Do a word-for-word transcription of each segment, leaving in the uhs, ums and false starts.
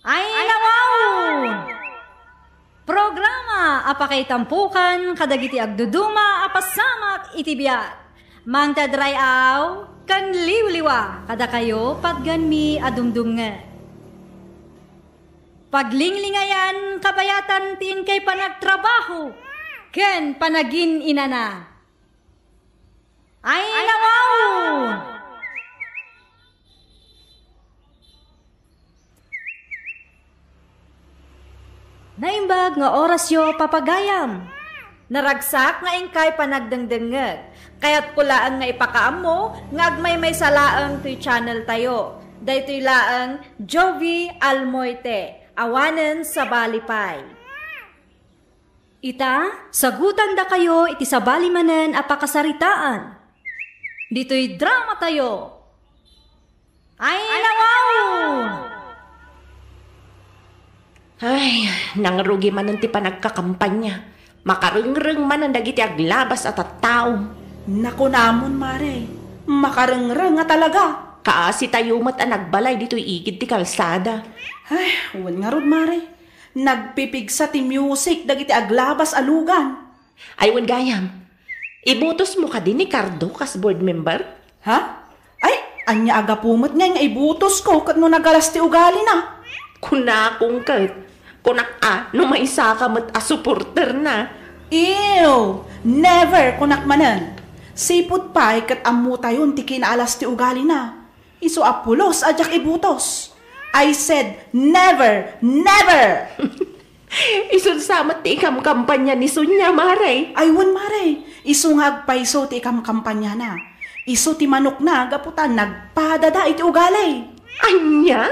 Ay, nawaw! Programa a pakaitampukan kadagiti agduduma a pasamak iti biag. Mangted ray-aw ken liwliwa kadakayo patganmi a dumdumngeg. Paglinglingayan kabayatan ti inkay panagtrabaho ken panagin-inana. Ay, nawaw! Naimbag nga orasyo, papagayam. Naragsak nga inkay panagdengdengngeg. Kayatko laeng nga ipakaammo nga agmaymaysa laeng toy channel tayo. Daytoy laeng Jovie Almoite, awanen sabali pay. Ita, sagutandakayo iti sabali manen a pakasaritaan. Ditoy drama tayo. Ay, nawaw! Ay, nangrugi manen ti panagkakampanya. Makarengreng manen dagiti aglabas a tattao. Nakunamon, Mare, makarengreng a talaga. Kaasi tayo met a nagbalay ditoy igid ti kalsada. Ay, wen ngarud, Mare. Nagpipigsa ti music dagiti aglabas a lugan. Ay, wen gayam. Ibutosmo kadi ni Cardo kas board member? Ha? Ay, ania a gapu met ngay nga ibutosko ket no nagalas ti ugalina? Kunakon ket, kunak a no maysaka met a supporterna. Ew, never, kunak manen. Sipud pay ket ammotayon ti kinaalas ti ugalina. Isu a pulos a diak ibutos. I said, never, never! Isu sa met ti ikamkampanya ni Sonia, Mare. Ay, wen, Mare. Isu nga agpayso ti ikamkampanyana. Isu ti manokna gapu ta nagpadada iti ugali. Ania?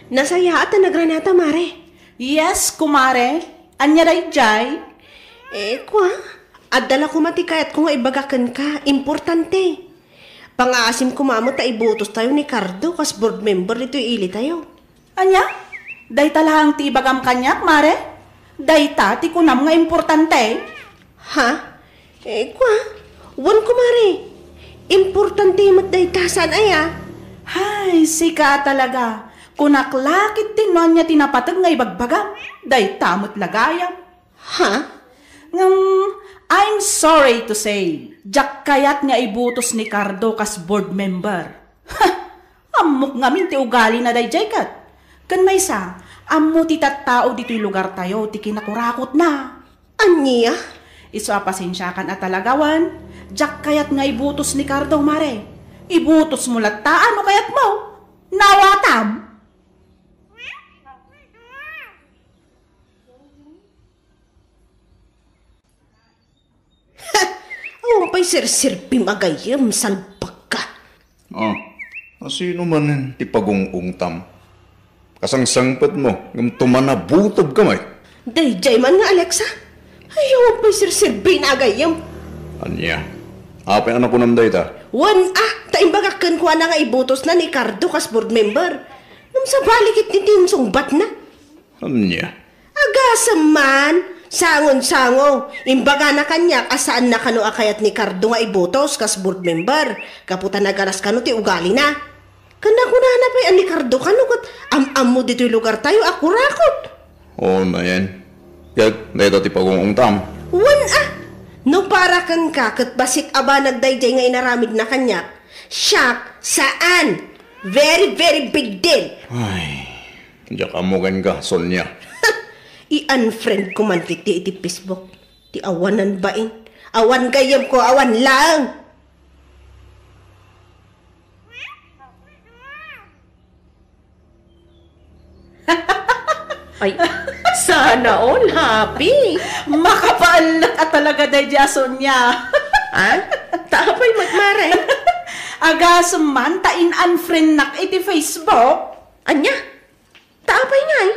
Nasayaat a nagranata, Mare. Yes, kumare. Ania daydiay? Eh, kua, adda la koma ti kayatko nga ibaga kenka. Importante. Pangaasim koma met ta ibutos tayo ni Cardo kas board member ditoy ili tayo. Ania? Dayta laeng ti ibagam kaniak, Mare? Dayta ti kunam nga importante? Ha? Eh, kua, wen, kumare. Importante met dayta, saan aya? Hay, sika talaga. Kunak la ketdin no ania ti napateg nga ibagbagam. Dayta met la gayam. Ha? Ngem, I'm sorry to say, diak kayat nga ibutos ni Cardo kas board member. Ha! Ammok ngamin ti ugalina daydiay ket. Ken maysa, ammo ti tattao ditoy lugartayo ti kinakurakotna. Ania? Isu a pasensiakan a talaga wen, diak kayat nga ibutos ni Cardo, Mare. Ibutosmo latta no kayatmo. Nawatam? Awan pay serserbim a gayyem, salbagka. Ah, asino manen ti pagung-ungtam? Kasangsangpetmo, ngem tumanabutob ka met. Daydiay man nga Alexa. Ay, awan pay serserbina a gayyem. Ania? Apay a nakunam dayta? Wen a, ta imbagak kenkuana nga ibutosna ni Cardo kas board member. Ngem sabali ketdi ti insungbatna. Ania? Agasem man, sangon-sango. Imbagana kaniak a saanna kano a kayat ni Cardo nga ibutos kas board member, gapu ta nagalas kano ti ugalina. Ken nakunana pay a ni Cardo kano ket am-ammo ditoy lugartayo a kurakot. Unayen. Ket dayta ti pagung-ungtam. Wen a! No para kenka ket bassit a banag daydiay nga inaramidna kaniak, siak, saan! Very, very big deal! Ay, diak ammo kenka, Sonia. I-unfriend ko man ketdi iti Facebook. Ti awanan bain. Awan gayyemko, awan laeng. Ay, sana all happy. Makapaalek a talaga daydiay a Sonia. Ha? Ta apay met, Mare? Agasem man ta in-unfriendnak iti Facebook. Ania? Ta apay ngay?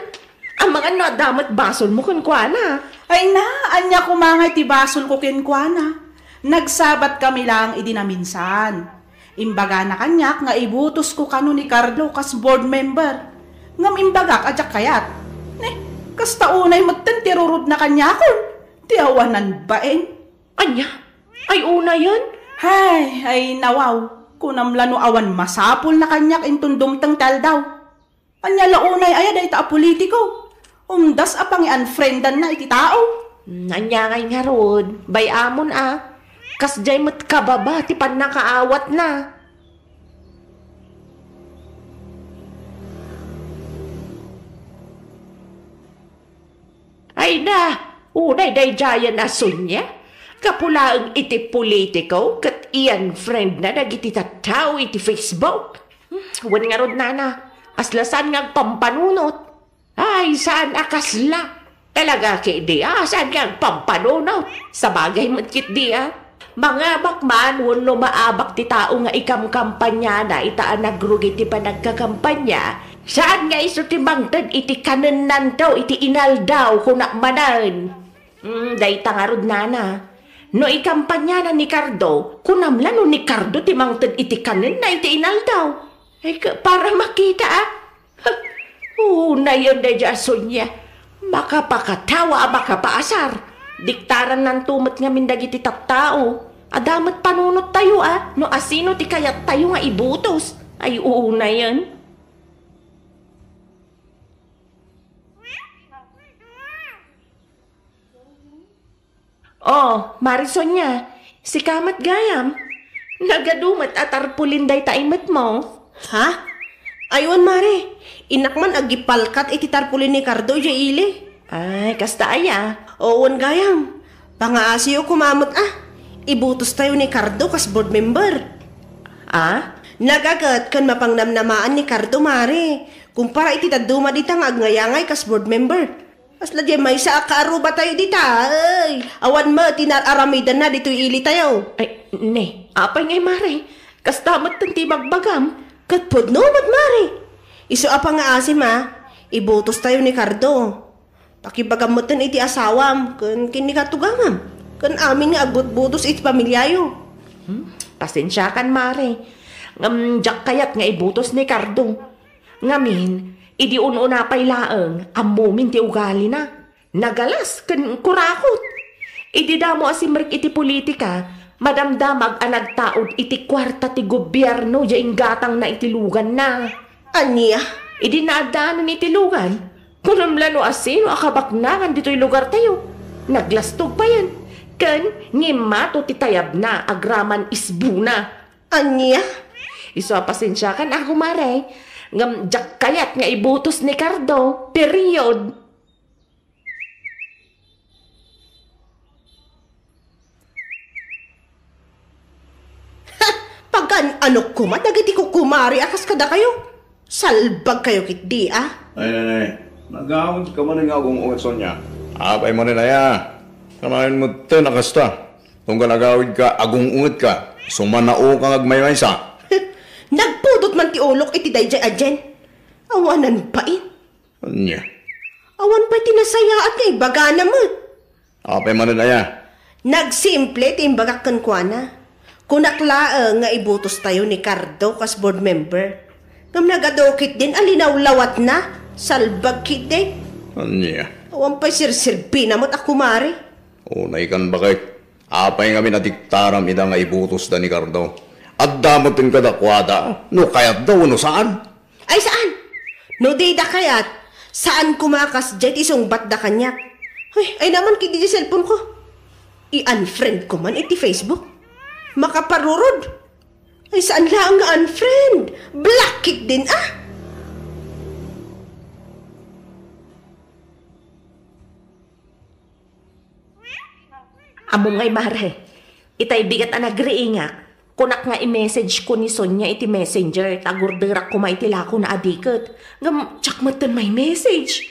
Amangan no adda met basolmo kenkuana. Ay na, ania koma ngay ti basolko kenkuana? Nagsabat kami laeng idi naminsan. Imbagana kaniak nga ibutosko kano ni Carlo kas board member. Ngem imbagak a diak kayat. Ne, kasta unay metten ti rurudna kaniakon. Ti awanan bain. Ania? Ay, unayen? Hay, ay nawaw, kunam la no awan masapulna kaniak inton dumteng ti aldaw. Ania la unay aya dayta a politiko? Umdas a pangi-unfriendanna iti tao. Hmm, ania ngay ngarud? Bay-amon a. Kasdiay met kababa ti pannakaawatna. Ay na, unay daydiayen a Sonia. Gapu laeng iti politiko ket i-unfriendna dagiti tattao iti Facebook. Hmm, wen ngarud, nana, kasla saan nga agpampanunot. Ay, saan a kasla. Talaga ketdi a, saan nga agpampanunot. Sabagay met ketdi a. Mangabak man wenno maabak ti tao nga ikamkampanyana ita a nagrugi ti panagkakampanya, saan nga isu ti mangted iti kanennanto iti inaldaw, kunak manen. Mm, dayta ngarud, nana. No ikampanyana ni Cardo, kunam la no ni Cardo ti mangted iti kanenna iti inaldaw. Ay, ka-, para makita, a. Unayen daydiay a Sonia. Makapakatawa a makapaasar. Diktarannanto met ngamin dagiti tattao. Adda met panunottayo a no asino ti kayattayo nga ibutos. Ay, unayen. Oh, Mari Sonia, sika met gayam. Nagadu met a tarpulin dayta imetmo. Ha? Ay, wen, Mari. Innak man agipalkat iti tarpulin ni Cardo idiay ili. Ay, kasta aya? Oo, wen gayam. Pangaasiyo koma met a. Ibutostayo ni Cardo kas board member. Ah? Nagaget ken mapangnamnamaan ni Cardo, Mari. Kumpara iti dadduma dita nga agngayaangay kas board member. Kasla diay maysa a kaarrubatayo dita, ay, awan met ti naar-aramidanna ditoy ilitayo. Ay, ne, apay ngay, Mari? Kasta metten ti ibagbagam. Ket pudno met, Mari. Isu a pangngaasim a, ibutostayo ni Cardo. Pakibagam metten iti asawam, ken ken ni katugangan, ken amin nga agbutbutos iti pamiliayo. Hmm? Pasensiakan, Mari. Ngem diak kayat nga ibutos ni Cardo. Ngamin, idi un-una pay laeng, ammomin ti ugalina. Nagalas ken kurakot. Idi damo a simrek iti politika, madamdamag a nagtaud iti kuarta ti gobierno ya inggatangna iti luganna. Ania? Idi naaddaanen iti lugan, kunam la no asino a kabaknangan ditoy lugartayo. Naglastog payen, ken ngimmato ti tayabna agraman isbuna. Ania? Isu a pasensiakan a, kumare, ngem diak kayat nga ibutos ni Cardo. Period. Ha! Pagan-anok koma dagiti kukumare a kas kadakayo. Salbagkayo ketdi a. Ay, nay, nay. Nagawid ka man nga agung-unget, Sonia. Apay manen aya? Kanayon metten a kasta. Tunggal agawid ka, agung-unget ka. Sumanaoka nga agmaymaysa. Nagpudot man ti ulok iti daydiay a Jen. Awanan pay. Ania? Awan pay ti nasayaat nga ibagana met. Apay manen aya? Nagsimple ti imbagak kenkuana. Kunak laeng nga ibutostayo ni Cardo kas board member. Ngem nagadu ketdin a linawlawatna, salbag ketdi. Ania? Awan pay serserbina met a kumare. Unay kan baket. Apay ngamin a diktaram ida nga ibutosda ni Cardo? Adda metten kadakuada no kayatda wenno saan. Ay, saan? No dida kayat, saan koma a kasdiay ti sungbatda kaniak. Ay, ay naman ketdi ti cellphone ko. I-unfriend ko man iti Facebook. Makaparurod. Ay, saan laeng nga unfriend? Block ketdin a. Ammom ngay, mare, itay bigat a nagriingak, kunak nga i-message ko ni Sonia iti messenger, ta agurderak koma iti lakona a diket. Ngem diak metten may message.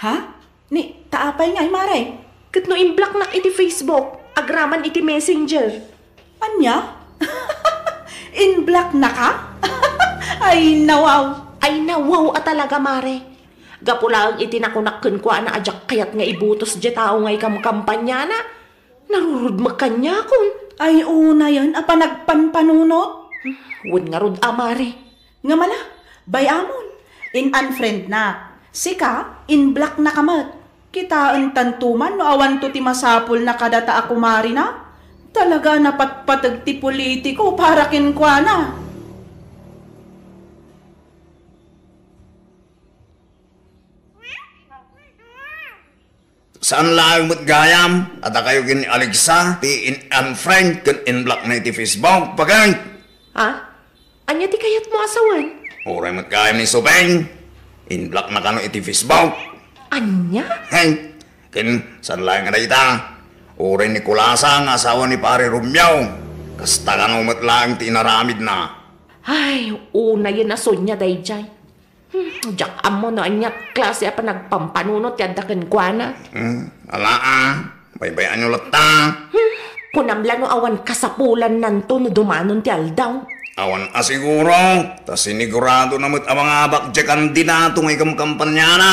Ha? Ni, ta apay ngay, mare? Ket no imblocknak iti Facebook, agraman iti messenger. Ania? Inblocknaka? Ay, nawaw! Ay, nawaw a talaga, mare. Gapu laeng iti nakunak kenkuana a diak kayat nga ibutos diay tao nga ikamkampanyana, narurudmek kaniakon. Ay, unayen a panagpanpanunot. Wen ngarud a, mare. Ngem ala, bay-amon, in-unfriendnak. Sika, inblocknaka met. Kitaentanto man no awanto ti masapulna kadata a kumarina. Talaga napatpateg ti politiko para kenkuana. Saan laeng met gayam a dakayo ken ni Alexa ti in-unfriend ken in-block na iti Facebook, pagay? Ha? Ania ti kayatmo a sawen? Uray met gayam ni Supeng, in-block na kano iti Facebook. Ania? Hey, ken saan laeng a dayta? Uray ni Kulasa nga asawa ni Pare Romeo. Kasta kano met laeng ti inaramidna. Ay, unayen a Sonia daydiay. Hmm, diak ammo no ania klase a panagpampanunot ti adda kenkuana. Hmm, ala a, baybay-anyo latta. Hmm, kunam la no awan kasapulannanto no dumanon ti aldaw. Awan a siguro, ta sinigurado na met a mangabak diay kandidato nga ikamkampanyana.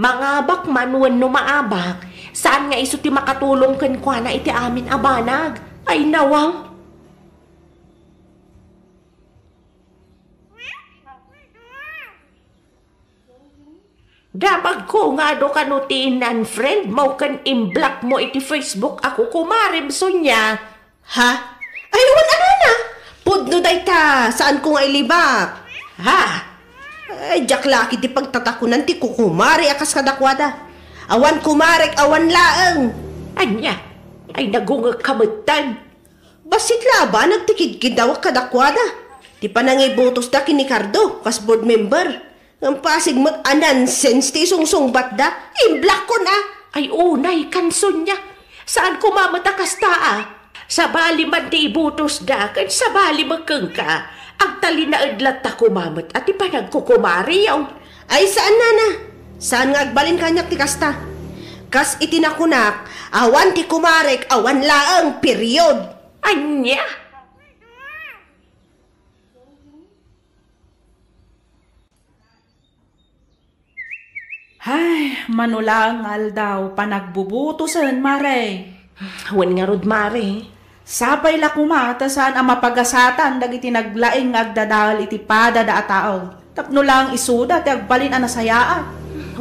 Mangabak man wenno maabak, saan nga isu ti makatulong kenkuana iti amin a banag. Ay, nawaw. Damagko nga adu kano ti in-unfriend mo ken in-block mo iti Facebook a kukumarem, Sonia. Ha? Ay, wen a nana. Pudno dayta, saanko nga ilibak. Ha? Ay, diak la ketdi pagtatakunan ti kukumare a kas kadakuada. Awan kumarek, awan laeng. Ania? Ay, nagungekka metten. Bassit la a banag ti kidkiddawek kadakuada. Ti panangibutosda ken ni Cardo kas board member. Ngem pasig met a nonsense ti isungsungbatda. In-blockon a. Ay, unay, kan Sonia. Saan koma met a kasta a. Sabali man ti ibutosda, ken sabali met kenka. Agtalinaed latta koma met a ti panagkukumareyo. Ay, saan, nana. Saan nga agbalin kaniak ti kasta. Kas iti nakunak, awan ti kumarek, awan laeng, period. Ania? Ay, mano laeng nga aldaw, panagbubutosen, mare. Wen ngarud, mare. Sapay la koma ta saan a mapagasatan dagiti naglaing nga agdadael iti padada a tao. Tapno laeng isuda ti agbalin a nasayaat.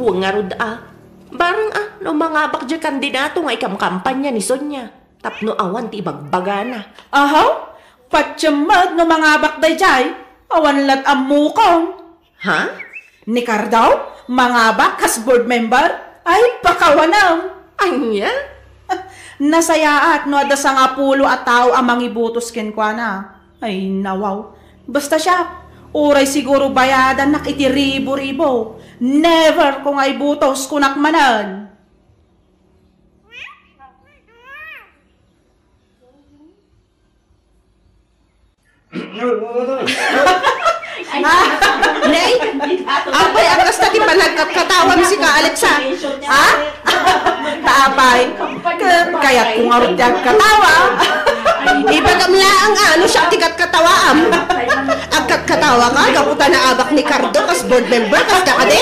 Wen ngarud a. Bareng a, no mangabak diay kandidato nga ikamkampanya ni Sonia. Tapno awan ti ibagbagana. Ahaw? Patiem met no mangabak daydiay, awan lat ammokom. Ha? Ni Cardo, mangabak kas board member? Ay, pakawanem. Ania? Nasayaat no adda sangapulo a tao a mangibutos kenkuana. Ay, nawaw. Basta siak, uray siguro bayadannak iti ribo-ribo. Never ko nga ibutos, kunak manen. Nay, apay a kasta ti panagkatkatawam sika, Alexa? Ha? Apay, ket kayatko ngarud ti agkatawa. Ibagam laeng a no siak ti katkatawaam. Agkatkatawa ka gapu ta naabak ni Cardo kas board member, kasta kadi?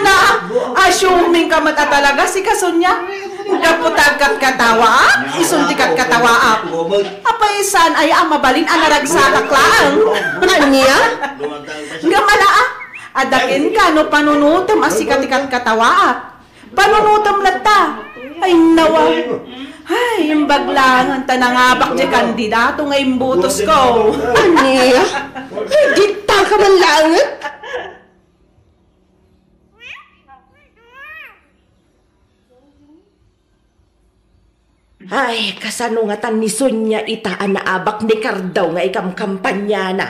Na, assuming ka met a talaga, sika, Sonia. Gapu ta agkatkatawaak, isun ti katkatawaak. Apay saan aya a mabalin a naragsakak laeng? Ania? Ngem ala a, adda kenka no panunotem a sika ti katkatawaak. Panunotem latta. Ay, nawa. Ay, imbag laengen ta nangabak diay kandidato nga imbutosko. Ania? Ay, ditta ka man laengen? Ay, kasano ngatan ni Sonia ita a naabak ni Cardo nga ikamkampanyana?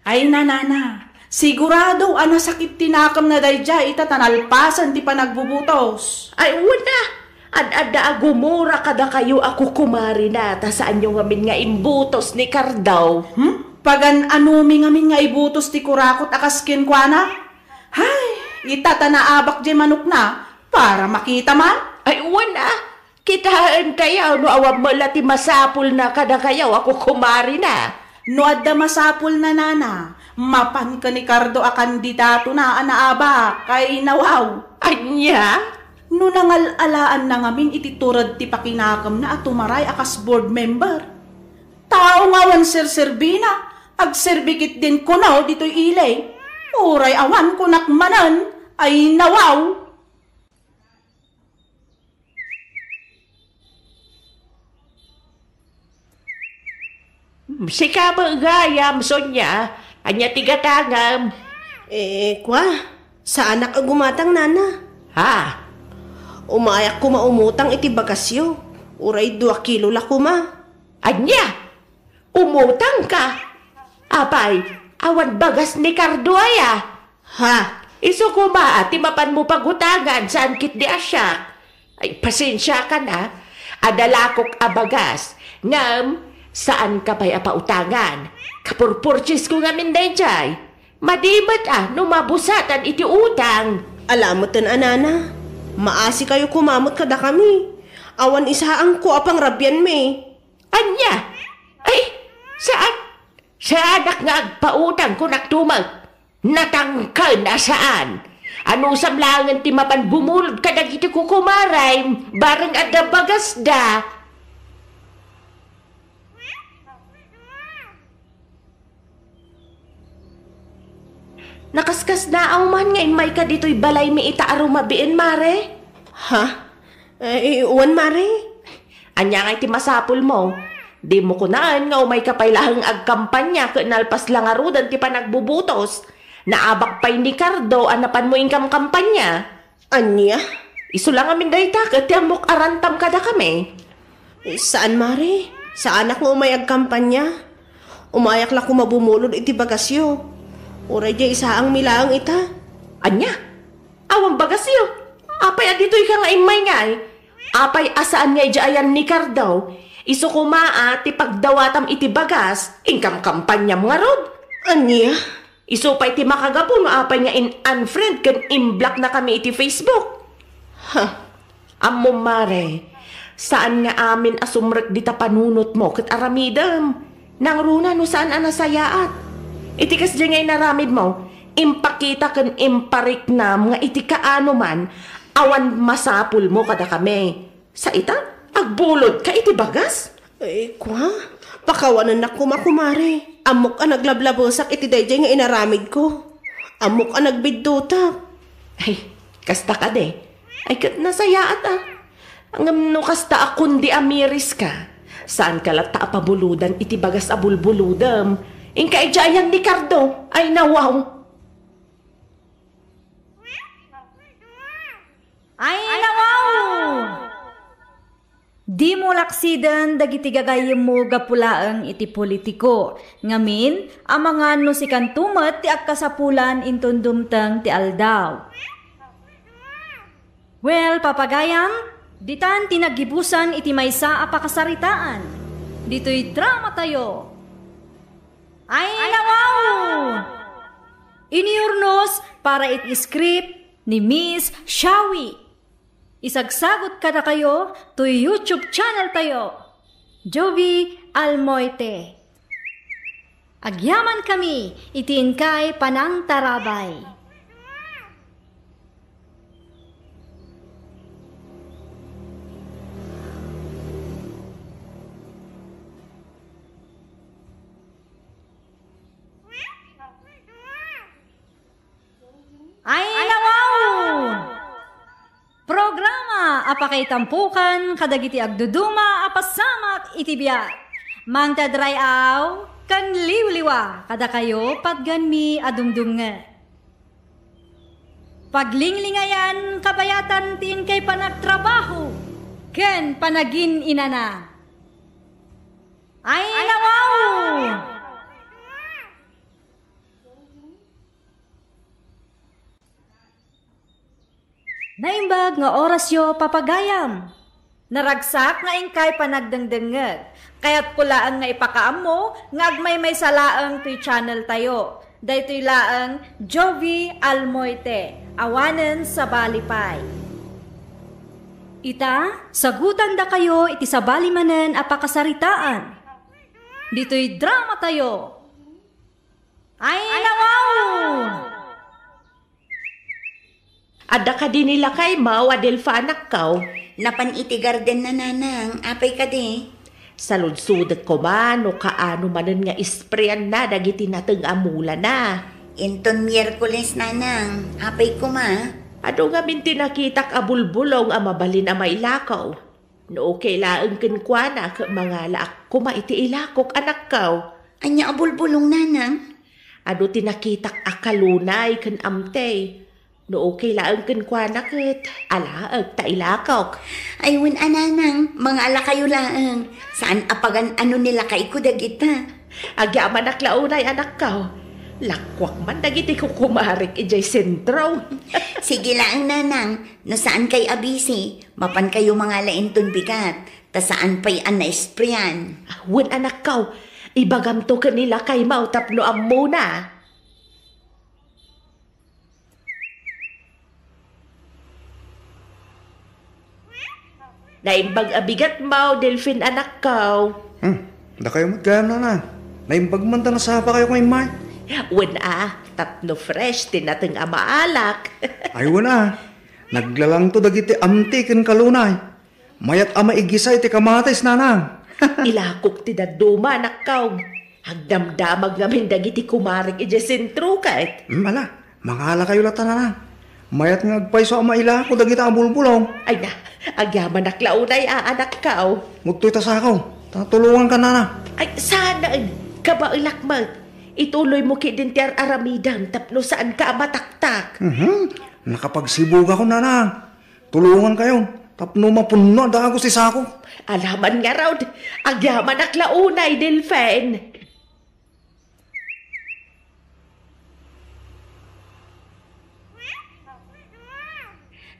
Ay, nanana, sigurado a nasakit ti nakemna daydiay ita ta nalpasen ti panagbubutos. Ay, wen a, ad-adda a gumura kadakayo a kukumarina ta saanyo ngamin nga imbutos ni Cardo. Hmm? Pagan-anomi ngamin nga ibutos ti kurakot a kas kenkuana? Hay, ita ta naabak diay manokna para makita man. Ay, wen a, kitaentayo no awan met la ti masapulna kadakayo a kukumarina. No adda masapulna, nana, mapan ken ni Cardo a kandidatona a naabak, ay nawaw. Ania? No nangal-alaanna ngamin iti tured ti pakinakemna a tumaray a kas board member. Tao nga awan serserbina, agserbi ketdin kuno ditoy ili. Uray awan kunak manen, ay nawaw. Sika met gayam, Sonia. Ania ti gatangam? Eh, kwa, saanak a gumatang, nana. Ha? Umayak koma umutang iti bagasyo. Uray dua kilo la koma. Ania? Umutang ka? Apay, awan bagas ni Cardo aya? Ha? Isu koma a ti mapanmo pagutangan, saan ketdi a siak. Ay, pasensiakan a. Adda lakok a bagas. Ngem, saan ka pay a pautangan. Kapurpurchesko ngamin daydiay. Madi met a no mabusatan iti utang. Ala metten a, nana. Maasikayo koma met kadakami. Awan isaangko a pangrabianmi. Ania? Ay, saan? Saanak nga agpautang, kunak tumek. Natangken a saan. Anusam laengen ti mapan bumulod kadagiti kukumarem, bareng adda bagasda. Nakaskasnaaw man nga immayka ditoy balaymi ita a rumabiin, mare? Ha? Eh, wen, mare? Ania ngay ti masapulmo? Dimo kunaen nga umayka pay laeng agkampania ket nalpas la ngaruden ti panagbubutos. Naabak pay ni Cardo a napanmo inkamkampania. Ania? Isu la ngamin dayta ket ti ammok a rantam kadakami. Eh, saan, mare. Saanak nga umay agkampania. Umayak la koma bumulod iti bagasyo. Uray diay isaangmi laeng ita. Ania? Awan bagasyo? Apay a ditoyka nga immay ngay? Apay a saan nga idiay ayan ni Cardo? Isu koma a ti pagdawatam iti bagas, inkamkampaniam ngarud. Ania? Isu pay ti makagapu no apay nga in-unfriend ken in-blocknakami iti Facebook. Ha? Ammom, mare, saan nga amin a sumrek dita panunotmo ket aramidem. Nangruna no saan a nasayaat. Iti kasdiay nga inaramidmo, impakita ken impariknam nga iti kaano man, awan masapulmo kadakami. Sa ita, agbulodka iti bagas? Ay, kwa, pakawanennak koma, kumare. Ammok a naglablabesak iti daydiay nga inaramidko. Ammok a nagbiddutak. Ay, kasta kadi. Ay, ket nasayaat a. Ngem no kasta a kundi a miriska, saanka latta a pabulodan iti bagas a bulbulodem. Inka idiay ayan ni Cardo. Ay, nawaw. Ay, nawaw! Dimo laksiden dagiti gagayyemmo gapu laeng iti politiko. Ngamin, amangan no sikanto met ti agkasapulan inton dumteng ti aldaw. Well, papagayam, ditan ti naggibusan iti maysa a pakasaritaan. Ditoy dramatayo. Ay, nawaw! Iniyurnos para iti script ni Miss Shawi. Isagsagot kadakayo toy YouTube channel tayo, Jovi Almoite. Agyamankami iti inkay panangtarabay. Ay, nawaw! Programa a pakaitampokan kadagiti agduduma a pasamak iti biag. Mangted ray-aw ken liwliwa kadakayo patganmi a dumdumngeg. Paglinglingayan kabayatan ti inkay panagtrabaho ken panagin-inana. Ay, nawaw! Naimbag nga orasyo, papagayam. Naragsak nga inkay panagdengdengngeg. Kayatko laeng nga ipakaammo nga agmaymaysa laeng toy channel tayo. Daytoy laeng Jovi Almoite, awanen sabali pay. Ita, sagutandakayo iti sabali manen a pakasaritaan. Ditoy dramatayo. Ay, nawaw! Adda kadi ni lakaymo a Delfa, anakko? Napan iti gardenna, nanang. Apay kadi? Saludsodek koma no kaano manen nga ispreanna dagiti nateng a mulana. Inton Miyerkules, nanang. Apay koma? Adu ngamin ti nakitak a bulbulong a mabalin a mailakaw. No okay laeng kenkuana, ket mangalaak koma iti ilakok, anakko. Ania a bulbulong, nanang? Adu ti nakitak a kalunay ken amtey. No okay laeng kenkuana ket, alaek ta ilakok. Ay, wen a, nanang, mangalakayo laeng. Saan a pagan-ano ni lakayko dagita. Agyamanak la unay, anakko. Lakkuak man dagiti kukumarek idiay sentro. Sige laeng, nanang. No saankay a busy, mapankayo mangala inton bigat, ta saan pay a naisprean. Wen, anakko, ibagamto ken ni lakaymo tapno ammona. Naimbag a bigatmo, Delfin, anakko. Hmm, dakayo met gayam, nana. Naimbag man ta nasapakayo nga immay. Wen a, tapno fresh ti nateng a maalak. Ay, wen a. Naglalangto dagiti amtey ken kalunay. Mayat a maigisa iti kamatis, nanang. Ilakok ti dadduma, anakko. Agdamdamag ngamin dagiti kumarek idiay sentro ket. Hmm, ala, mangalakayo latta, nanang. Mayat nga agpayso a mailako dagita a bulbulong. Ay na, agyamanak la unay a, anakko. Ngudtoy ta sako, ta tulonganka, nana. Ay, saan, kabaelak met. Ituloymo ketdin ti ar-aramidem tapno saanka a mataktak. Mhm. Nakapagsibugakon, nanang. Tulongankayon tapno mapunno a dagus ti sako. Ala man ngarud, agyamanak la unay, Delfin.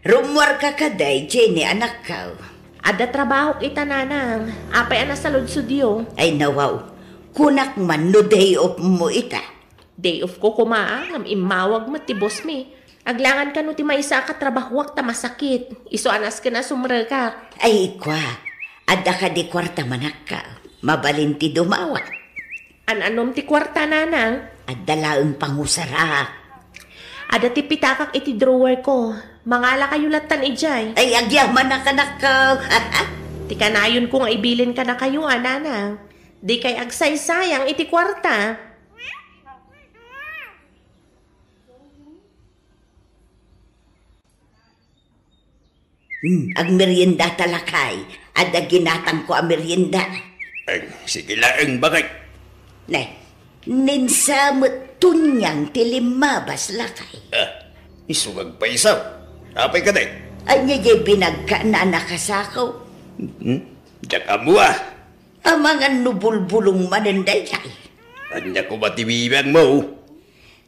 Rummuarka kadi, Jenny, anakko? Adda trabahok ita, nanang. Apay a nasaludsodyo? Ay, nawaw. Kunak man no day off mo ita. Day off ko koma, ngem immawag met ti boss mi. Aglangan kano ti maysa a katrabahuak ta masakit. Isu a nasken a sumrekak. Ay, ikua, adda kadi kuarta, anakko? Mabalin ti dumawa. An-anom ti kuarta, nanang? Adda laeng pangusarak. Adda ti pitakak iti drawer ko. Mangalakayo lattan idiay. Ay, agyamanak, anakko. Ti kanayonko nga ibilin kadakayo a, nanang. Dikay agsaysayang iti kuarta. Hmm, agmeriendata, lakay. Adda ginatangko a merienda. Ay, sige laeng, bakay. Ne, ninsa met Tonyang ti limmabas, lakay. Ah, isu nga agpayso. Apay kadi? Ania diay binagka, nana, kasako? Hmm? Diak ammo a. Amangan no bulbulong manen daydiay. Ania koma ti bibiangmo?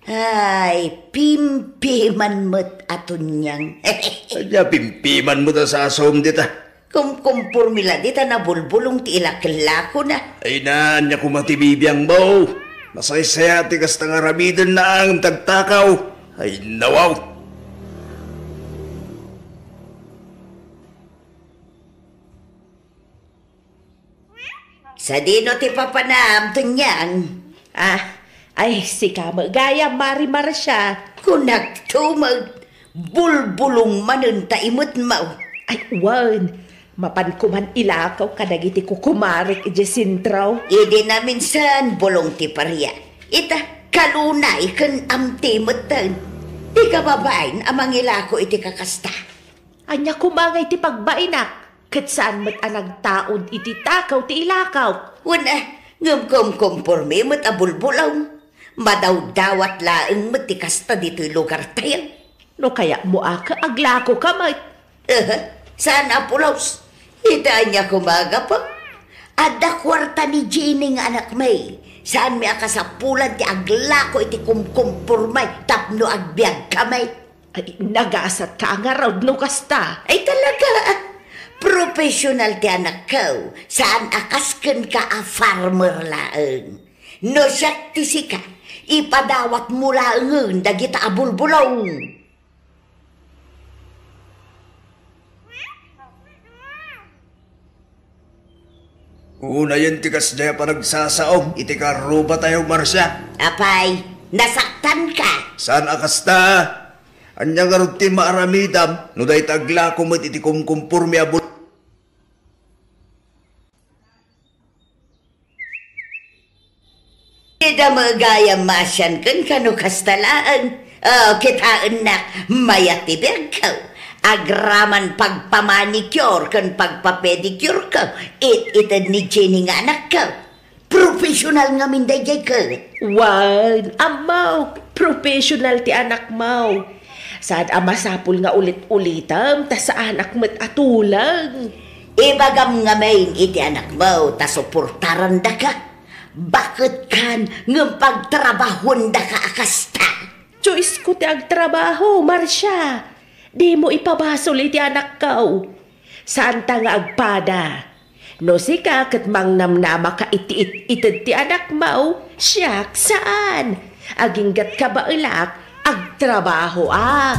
Ay, pimpiman met a Tonyang. Ania pimpiman met a sasawem dita? Kumkumpormi la dita nabulbulong ti ilakellakona. Ay na, ania koma ti bibiangmo? Masaysayaat ti kasta nga aramidenna ngem tagtakaw. Ay, nawaw. Sadino ti papanam, Tonyang? Ah, ay, sika met gayam, Mari Marcia. Kunakto met, bulbulong manen ta imetmo. Ay, wen. Mapan koman ilakaw kadagiti kukumarek idiay sentro. Idi naminsan, bulong ti paria. Ita, kalunay ken amti metten. Ti kababain a mangilako iti kakasta. Ania koma ngay ti pagbainak, ket saan met a nagtaud iti takaw ti ilakaw. Wen, eh, ngem kumkumpormi met a bulbulong. Madawdawat laeng met ti kasta ditoy lugartayo. No kayatmo a, ket aglakoka met. Eh, saan a pulos? Ita ania koma a gapu? Adda kuarta ni Jenny nga anakmi. Saanmi a kasapulan ti aglako iti kumkumpormi tapno agbiagkami. Ay, nagasatka a ngarud no kasta. Ay, talaga. Professional ti anakko. Saan a kas kenka a farmer laeng. No siak ti sika, ipadawatmo laengen dagita a bulbulong. Unayen ti kasdiay a panagsasaom iti karrubatayo, Marcia. Apay, nasaktanka? Saan a kasta? Ania ngarud ti maaramidam no dayta aglako met iti kumkumpormi a bul- Ida met gayam maasian kenka no kasta laeng. Oh, kitaennak, mayat ti biagko. Agraman pagpamanicure ken pagpapedicure ka, it-ited ni Jenny nga anakka. Professional ngamin daydiay ket. Wen, ammaw, professional ti anakmaw. Saan a masapul nga ulit-ulitem, ta saanak met a tuleng. Ibagam ngamin iti anakmaw, ta suportarandaka. Baket kan ngem pagtrabahuendaka a kasta. Choice ko ti agtrabaho, Marcia. Dimo ipabasol iti anakkaw. Saanta nga agpada. No sika ket mangnamnamaka iti it-ited ti anakmaw, siak, saan. Aginggat kabaelak, agtrabahoak.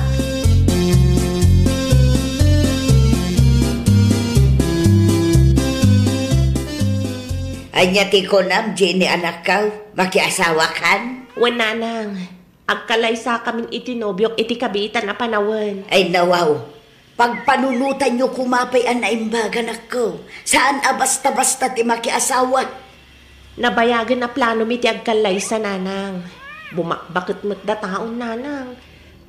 Ania ti kunam, Jenny, anakkaw? Makiasawakan? Wen, nanang. Agkalaysakamin iti nobiok iti kabiitan a panawen. Ay, nawaw. Pagpanunotanyo koma pay a naimbag, anakko. Saan a basta-basta ti makiasawa. Nabayagen a planomi ti agkallaysa, nanang. Bumakbaket met dataon, nanang.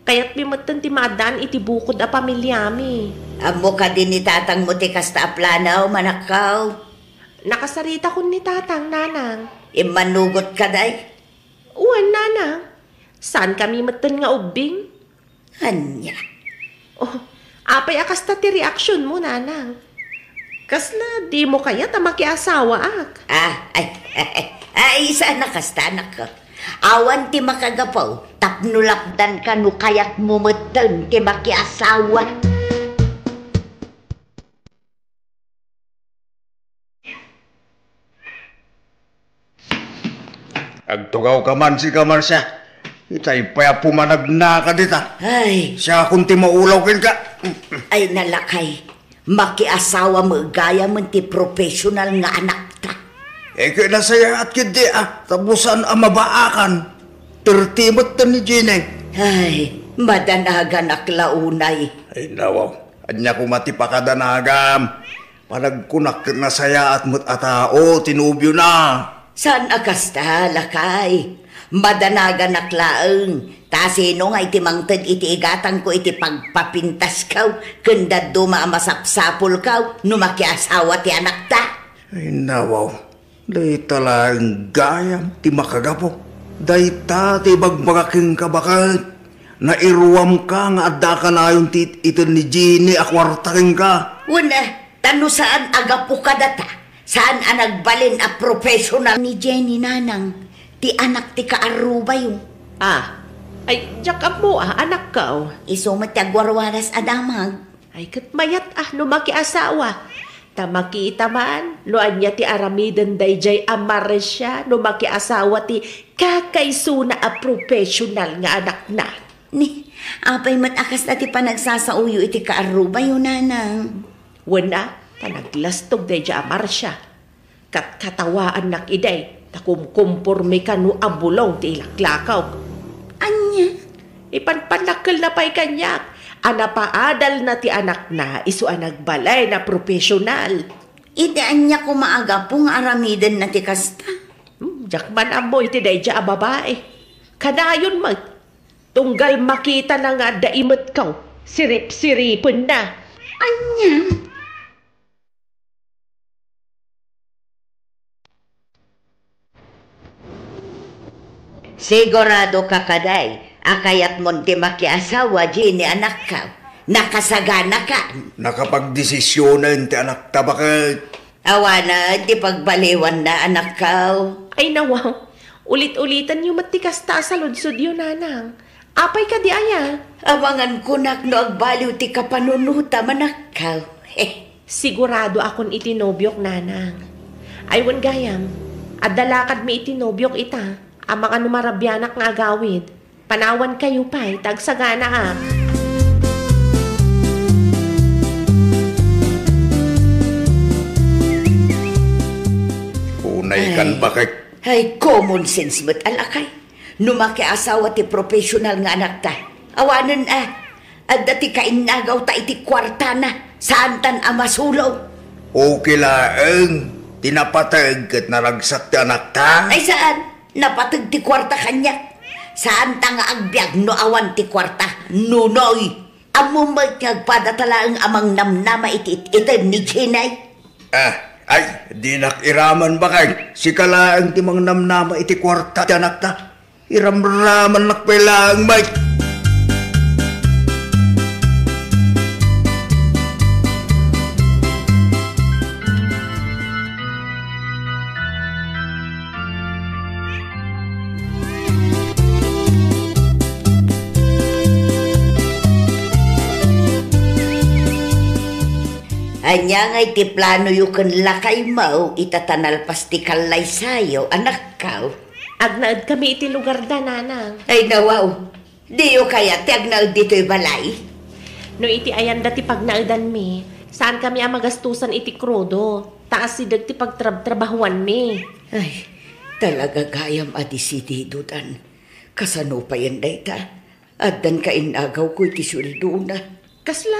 Kayatmi metten ti maaddaan iti bukod a pamiliami. Ammo kadi ni tatangmo ti kasta a plano, manakkaw? Nakasaritakon ni tatang, nanang. Immanugot ka, day? Wen, nanang. Saan kami metten nga ubbing? Ania? Oh, apay a kasta ti reaksionmo, nanang? Kasla dimo kayat a makiasawaak? Ah, ay, ay, ay, saan a kasta, anakko. Awan ti makagapu tapno lapdanka no kayatmo metten ti makiasawa. Agtugawka man, sika, Marcia. Itay pay a pumanagnaka dita. Ay. Siakon ti maulaw kenka. Ay, nalakay. Makiasawa met gayam ti professional nga anakta. Eh, ket nasayaat ketdi a, ta busan a mabaakan. Thirty met ni Jenny. Ay, madanaganak la unay. Ay, nawaw. Ania koma ti pakadanagam? Panagkunak ket nasayaat met a tao ti nobiona. Saan a kasta, lakay. Madanaganak laeng. Ta sino nga iti mangted iti igatangko iti pagpapintaskaw ken dadduma a masapsapulkaw no makiasawa ti anakta? Ay, nawaw. Dayta laeng gayam ti makagapu. Dayta ti ibagbaga kenka, baket. Nairuamka nga adda kanayon ti it-ited ni Jenny a kuarta kenka. Wen, eh, ta no saan a gapu kadata, saan a nagbalin a professional ni Jenny, nanang, ti anak ti kaarrubayo. Ah, ay, diak ammo a, anakko. Isu met ti agwarwaras a damag. Ay, ket mayat a no makiasawa. Ta makita man no ania ti aramiden daydiay a Marcia no makiasawa ti kakaisuna a professional nga anakna. Ni, apay met a kasta ti panagsasaoyo iti kaarrubayo, nanang? Wen a, ta naglastog daydiay a Marcia. Katkatawaannak idi, ta kumkumpormeka no abulong ti ilaklakaw. Ania? Ipanpannakkelna pay kaniak a napaadalna ti anakna isu a nagbalin a professional. Iti ania koma a gapu nga aramidenna ti kasta? Hmm, diak man ammo iti daydiay a babai. Kanayon met, tunggal makitana nga adda imetko, siripsiripenna. Ania? Sigurado ka kadi a kayatmon ti makiasawa, Jenny, anakko? Nakasaganakan. Nakapagdesisionen ti anakta, baket. Awanen ti pagbaliwanna, anakko. Ay, nawaw. Ulit-ulitanyo met ti kasta a saludsodyo, nanang. Apay kadi aya? Amangan kunak no agbaliw ti kapanunotam, anakko. Siguradoakon iti nobiok, nanang. Ay, wen gayam, adda lakadmi iti nobiok ita, amangan no marabianak nga agawid. Panawankayo pay, ta agsaganaak. Unay kan, ay, baket. Ay, common sense met a lakay. No makiasawa ti professional nga anakta, awanen a, adda ti kainnagawta iti kuartana, saantan a masulo. Okay laeng, ti napateg ket naragsak ti anakta. Ay, saan, napateg ti kuarta kaniak. Saanta nga agbiag no awan ti kuarta, nunoy. Ammom met nga agpadata laeng a mangnamnama iti it-iten ni Jenay? Ah, ay, dinak iraman, baket. Sika laeng ti mangnamnama iti kuarta ti anakta. Iramramannak pay laeng, Mike. Ania ngay ti planoyo ken lakaymo ita ta nalpas ti kallaysayo, anakko? Agnaedkami iti lugarda, nanang. Ay, nawaw. Diyo kayat ti agnaed ditoy balay? No iti ayanda ti pagnaedanmi, saankami a magastusan iti krudo, ta asideg ti pagtrabtrabahuanmi. Ay, talaga gayam a desididodan. Kasano payen dayta? Addan kainagawko iti sueldona. Kasla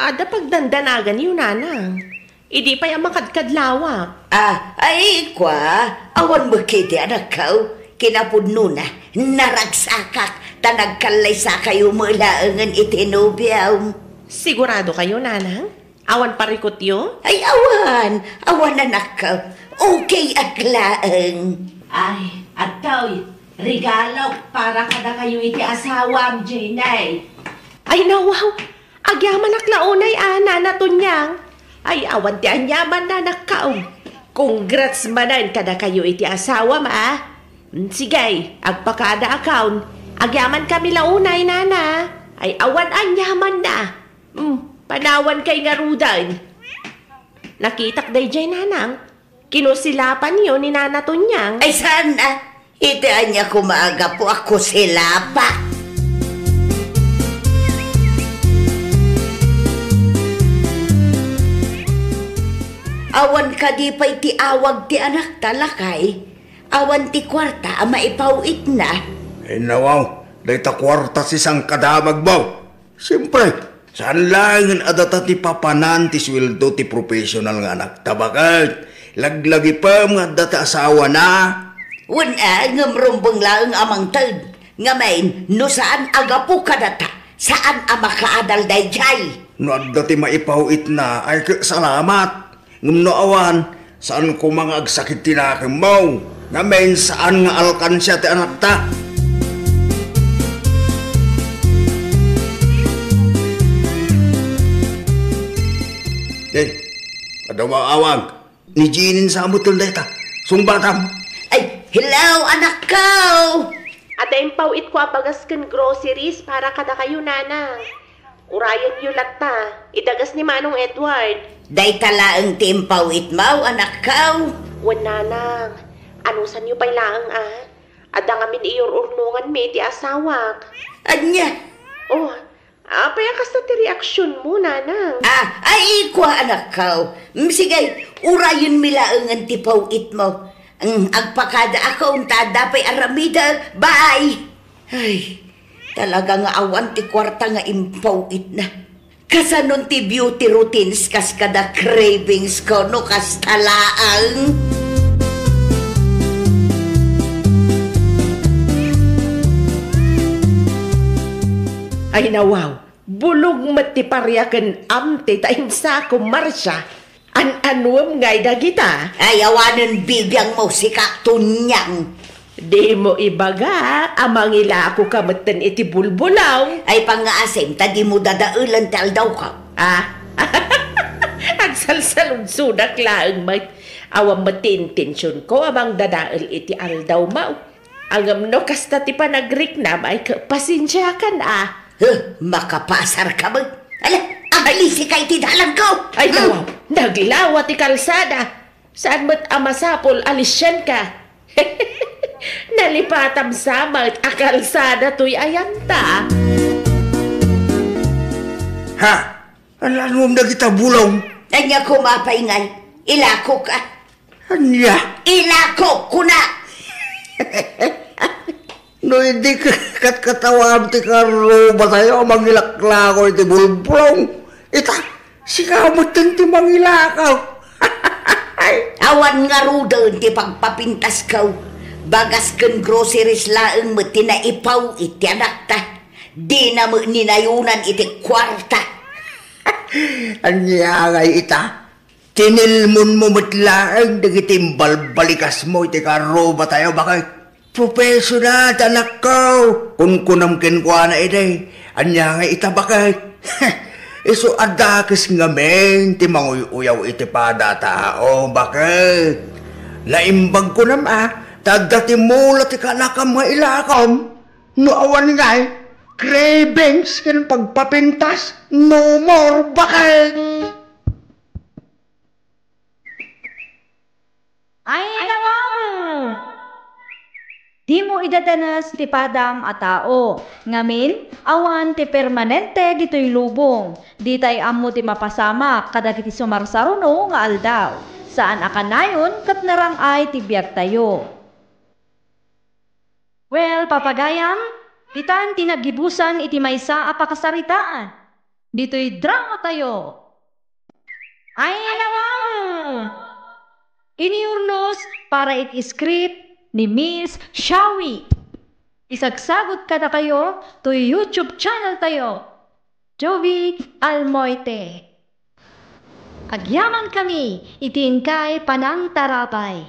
adda pagdandanaganyo, nanang? Idi pay a makadkadlawak. Ah, ay, kua, awan met ketdi, anakko. Kinapudnona, naragsakak, ta nagkallaysakayo met laengen iti nobiom. Sigurado kayo, nanang? Awan parikutyo? Ay, awan. Awan, anakko. Okay ak laeng. Ay, adtoy, regalo para kadakayo iti asawam, Jenay. Ay, nawaw. Agyamanak la unay a, Nana Tonyang. Ay, awan ti aniaman, nanakko. Congrats manen kadakayo iti asawam a. Mm, sige, agpakada akon. Agyamankami la unay, nana. Ay, awan aniamanna. Mm, panawan kay ngaruden. Nakitak daydiay, nanang. Kinusilapanyo ni Nana Tonyang. Ay, saan a? Iti ania koma a gapu a kusilapa? Awan kadi pay ti awag ti anakta, lakay? Awan ti kuarta a maipaw-itna? Ay, nawaw, dayta kuarta ti sangkadamagmo. Siempre, saan laengen a data ti papanan ti sueldo ti professional nga anakta, baket. Laglagipem nga adda ti asawana. Wen a, ngem rumbeng laeng a mangted. Ngamin, no saan a gapu kadata, saan a makaadal daydiay. No adda ti maipaw-itna, ay ket salamat. Ngem no awan, saan koma nga agsakit ti nakemmo. Ngamin, saan nga alkansia ti anakta. Eh, adda maawag. Ni Jeanine sa amuton dayta. Sungbatam. Ay, hello, anakko! Adda impaw-itko a bagas ken groceries para kadakayo, nanang. Urayenyo latta, idagas ni Manong Edward. Dayta laeng ti impaw-itmo, anakko? Wen, nanang. Anusanyo pay laeng a? Adda ngamin iur-urnonganmi ti asawak. Ania? Oh, apay a kasta ti reaksionmo, nanang? Ah, ay, kua, anakko. Mm, sige, urayenmi laengen ti paw-itmo. Mm, agpakada akon ta adda pay aramidek. Bye! Ay, talaga nga awan ti kuarta nga impaw-itna. Kasanon ti beauty routines kas kada cravings ko no kasta laeng? Ay, nawaw, bulog met ti paria ken amte ta insako, Marcia. An-anuem ngay dagita? Ay, awanen bibiangmo, sika Tonyang. Dimo ibaga a mangilakoka metten iti bulbulong. Ay, pangngaasim ta dimo dadaelen ti aldawko. Ah? Agsalsaludsodak laeng met. Awan met ti intensionko a mangdadael iti aldawmo. Ngem no kasta ti panagriknam, ay, ka-, pasensiakan a. Huh, makapasarka met. Ala, aglisika iti dalagko. Ay, hmm. Nawaw, naglawa ti kalsada. Saan met a masapul a lisianka? Nalipatam sa met a kalsada toy ayanta. Ha? Ala, anuem dagita bulong? Ania koma pay ngay? Ilakoka. Ania? Ilakok, kuna! No idi ka-, katkatawam ti karrubatayo a mangilaklako iti bulbulong, ita, sika metten ti mangilakaw. Awan ngaruden ti pagpapintasko. Bagas ken groceries laeng met ti naipaw-it ti anakta. Dina met ni nayonan iti kuarta. Ania ngay ita? Tinilmonmo met laeng dagiti imbalbalikasmo iti karrubatayo, baket. Professional ti anakko, kunkunam kenkuana idi. Ania ngay ita, baket? Isu a dakes ngamin ti manguy-uyaw iti pada a tao, baket. Naimbag kunam a, ta adda ti mula ti kanakam nga ilakom. No awan ngay, cravings ken pagpapintas, no more, baket. Ay, nawang! Dimo idadanes ti padam a tao. Ngamin, awan ti permanente ditoy lubong. Ditay ammo ti mapasamak kadagiti sumarsaruno nga aldaw. Saan a kanayon ket narang-ay ti biagtayo. Well, papagayam, ditan ti naggibusan iti maysa a pakasaritaan. Ditoy dramatayo. Ay, nawang! Inurnos para iti script ni Miss Shawi. Isagsagut kadakayo toy YouTube channel tayo, Jovi Almoite. Agyaman kami iti inkay panangtarabay.